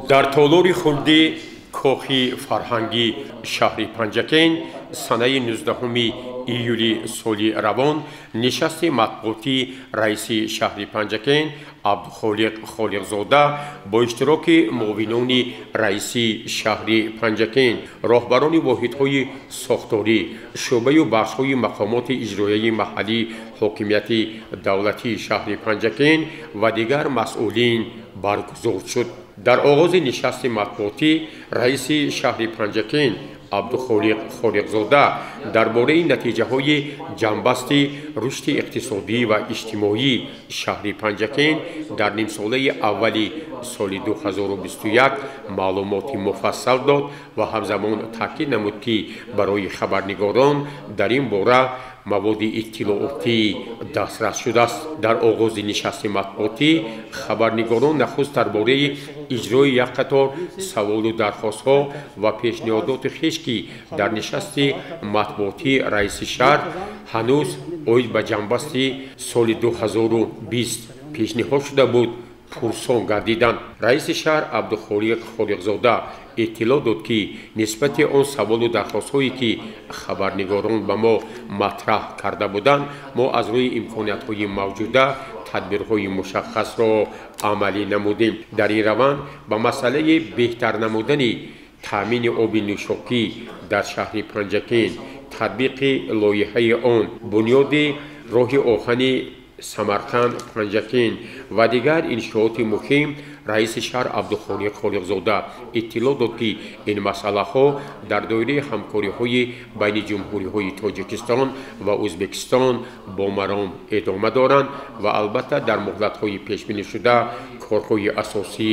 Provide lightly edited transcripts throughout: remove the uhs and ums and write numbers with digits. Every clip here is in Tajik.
Дар толори хурди кохи фарҳанги шаҳри Панҷакент санаи 19 июли соли равон нишасти матбуотии раиси шаҳри Панҷакент Абдухолиқ Холиқзода бо иштироки муовинони раиси шаҳри Панҷакент, роҳбарони воҳидҳои сохторӣ, шӯъбаю бахшҳои мақомоти иҷроияи маҳаллии ҳокимияти давлатии шаҳри Панҷакент ва дигар масъулин баргузор шуд. Дар оғози нишасти матбуотӣ раиси шаҳри Панҷакент Абдухолиқ Холиқзода дар бораи натиҷаҳои ҷамъбасти рушди иқтисодӣ ва иҷтимоии шаҳри Панҷакент дар нимсолаи аввали соли 2021 маълумоти муфассал дод ва ҳамзамон таъкид намуд, ки барои хабарнигорон дар ин бора маводи иттилоотӣ дастрас шудааст. Дар оғози нишасти матбуотӣ хабарнигорон нахуст дар бораи иҷрои як қатор саволу дархостҳо ва пешниҳодоти хеш, ки дар нишасти матбуотии раиси шаҳр ҳанӯз оид ба ҷамъбасти соли 2020 пешниҳод шуда буд, пурсон гардиданд. Раиси шаҳр Абдухолиқ Холиқзода иттилоъ дод, ки нисбати он саволу дархостҳое, ки хабарнигорон ба мо матраҳ карда буданд, мо аз рӯи имкониятҳои мавҷуда тадбирҳои мушаххасро амалӣ намудем. Дар ин раванд ба масъалаи беҳтар намудани таъмини оби нӯшокӣ дар шаҳри Панҷакент, татбиқи лоиҳаи он, бунёди роҳи оҳани Самарқанд Панҷакент ва дигар иншооти муҳим раиси шаҳр Абдухолиқ Холиқзода иттилоъ дод, ки ин масъалаҳо дар доираи ҳамкориҳои байни ҷумҳуриҳои Тоҷикистон ва Ӯзбекистон бо маром идома доранд ва албатта дар муҳлатҳои пешбинишуда корҳои асосӣ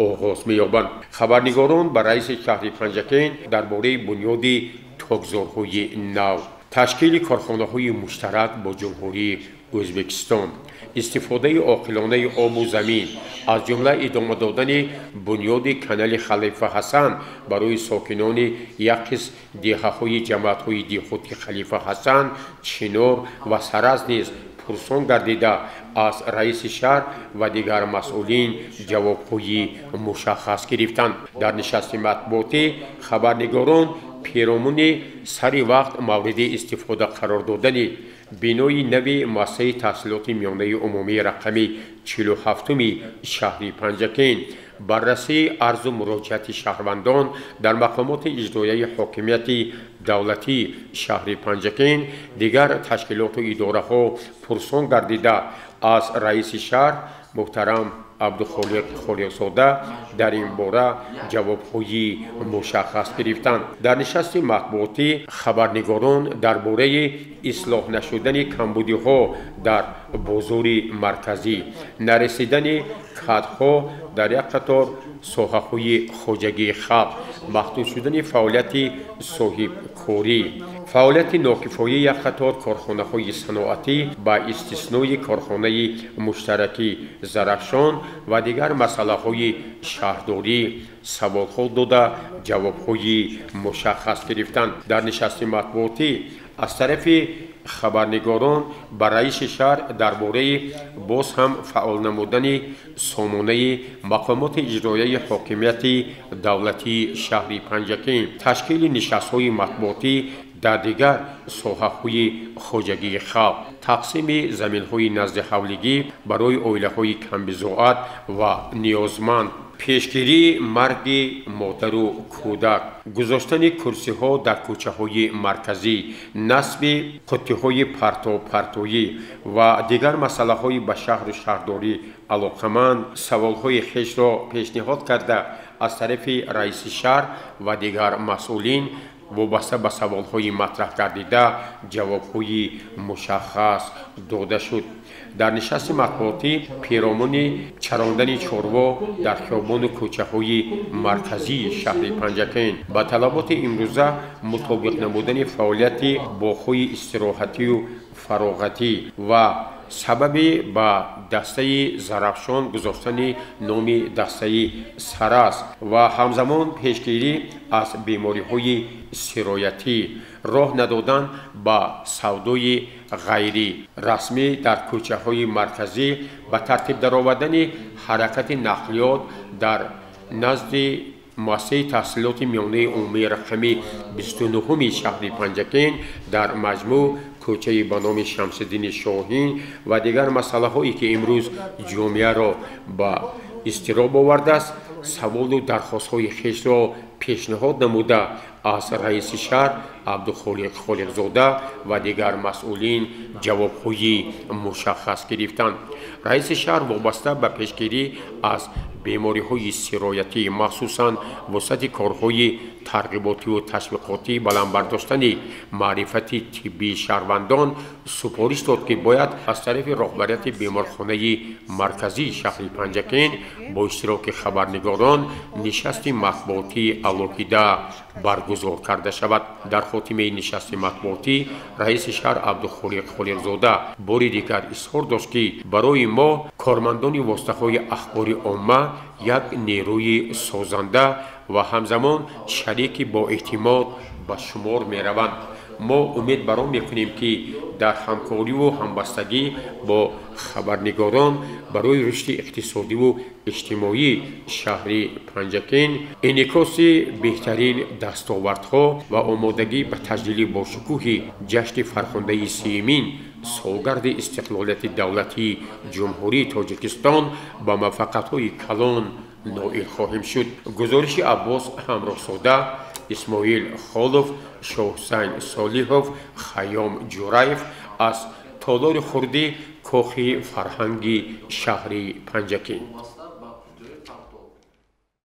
оғоз меёбанд. Хабарнигорон ба раиси шаҳри Панҷакент дар бораи бунёди токзорҳои нав, ташкили корхонаҳои муштарак бо ҷумҳурии Ӯзбекистон, истифодаи оқилонаи обу замин, аз ҷумла идома додани бунёди канали Халифа Ҳасан барои сокинони як қисм деҳаҳои ҷамоатҳои деҳоти Халифа Ҳасан, Чинор ва Сараз низ пурсон гардида, аз раиси шаҳр ва дигар масъулин ҷавобҳои мушаххас гирифтанд. Дар нишасти матбуотӣ хабарнигорон перомуни сари вақт мавриди истифода қарор додани бинои нави муассисаи таҳсилоти миёнаи умумии рақами 47-уми шаҳри Панҷакент, баррасии арзу муроҷиати шаҳрвандон дар мақомоти иҷроияи ҳокимияти давлатии шаҳри Панҷакент, дигар ташкилоту идораҳо пурсон гардида, аз раиси шаҳр муҳтарам Абдухолиқ Холиқзода дар ин бора ҷавобҳои мушаххас гирифтанд. Дар нишасти матбуотӣ хабарнигорон дар бораи ислоҳ нашудани камбудиҳо дар бозори марказӣ, нарасидани кадрҳо дар як қатор соҳаҳои хоҷагии халқ, маҳдуд шудани фаъолияти соҳибкорӣ, фаъолияти нокифояи як қатор корхонаҳои саноатӣ ба истиснои корхонаи муштаракӣ Зарафшон ва дигар масъалаҳои шаҳрдорӣ саволҳо дода, ҷавобҳои мушаххас гирифтанд. Дар нишасти матбуотӣ аз тарафи хабарнигорон ба раиси шаҳр дар бораи боз ҳам фаъол намудани сомонаи мақомоти иҷроияи ҳокимияти давлатии шаҳри Панҷакент, ташкили нишастҳои матбуотӣ дар дигар соҳаҳои хоҷагии халқ, тақсими заминҳои наздиҳавлигӣ барои оилаҳои камбизоат ва ниёзманд, пешгирии марги модару кӯдак, гузоштани курсиҳо дар кӯчаҳои марказӣ, насби қуттиҳои партовпартоӣ ва дигар масъалаҳои ба шаҳру шаҳрдорӣ алоқаманд саволҳои хешро пешниҳод карда, аз тарафи раиси шаҳр ва дигар масъулин вобаста ба саволҳои матраҳ гардида ҷавобҳои мушаххас дода шуд. Дар нишасти матбуотӣ перомуни чарондани чорво дар хиёбону кӯчаҳои марказии шаҳри Панҷакент, ба талаботи имрӯза мутобиқ намудани фаъолияти боғҳои истироҳатию фароғатӣ ва Сабаби ба дастаи Зарафшон гузоштани номи дастаи Сарас ва ҳамзамон пешгирӣ аз бемориҳои сироятӣ, роҳ надодан ба савдои ғайрирасмӣ дар кӯчаҳои марказӣ, ба тартиб даровардани ҳаракати нақлиёт дар назди муассисаи таҳсилоти миёнаи умумии рақами 29-уми шаҳри Панҷакент, дар маҷмӯъ кӯчаи ба номи Шамсиддини Шоҳин ва дигар масъалаҳое ки имрӯз ҷомеаро ба изтироб овардааст, саволу дархостҳои хешро пешниҳод намуда аз раиси шаҳр Абдухолиқ Холиқзода ва дигар масъулин ҷавобҳои мушаххас гирифтанд. Раиси шаҳр вобаста ба пешгирӣ аз бемориҳои сироятӣ, махсусан вусъати корҳои тарғиботиву ташвиқотӣ, баланд бардоштани маърифати тиббии шаҳрвандон супориш дод, ки бояд аз тарафи роҳбарияти беморхонаи марказии шаҳри Панҷакент бо иштироки хабарнигорон нишасти матбуотии алоҳида баргузор карда шавад. Дар хотимаи нишасти матбуотӣ раиси шаҳр Абдухолиқ Холиқзода бори дигар изҳор дошт, ки барои мо кормандони воситаҳои ахбори омма як нерӯи созанда ва ҳамзамон шарики боэътимод ба шумор мераванд. Мо умед бар он мекунем, ки дар ҳамкориву ҳамбастагӣ бо хабарнигорон барои рушди иқтисодиву иҷтимоии шаҳри Панҷакент, инъикоси беҳтарин дастовардҳо ва омодагӣ ба таҷлили бошукӯҳи ҷашни фархундаи 30-умин солгарди истиқлолияти давлатии Ҷумҳурии Тоҷикистон ба муваффақиятҳои калон ноил хоҳем шуд. Гузориши Аббос Ҳамроҳзода, Исмоил Холов, Шоҳусайн Солиҳов, Хайём Ҷураев аз толори хурди Кохи фарҳанги шаҳри Панҷакент.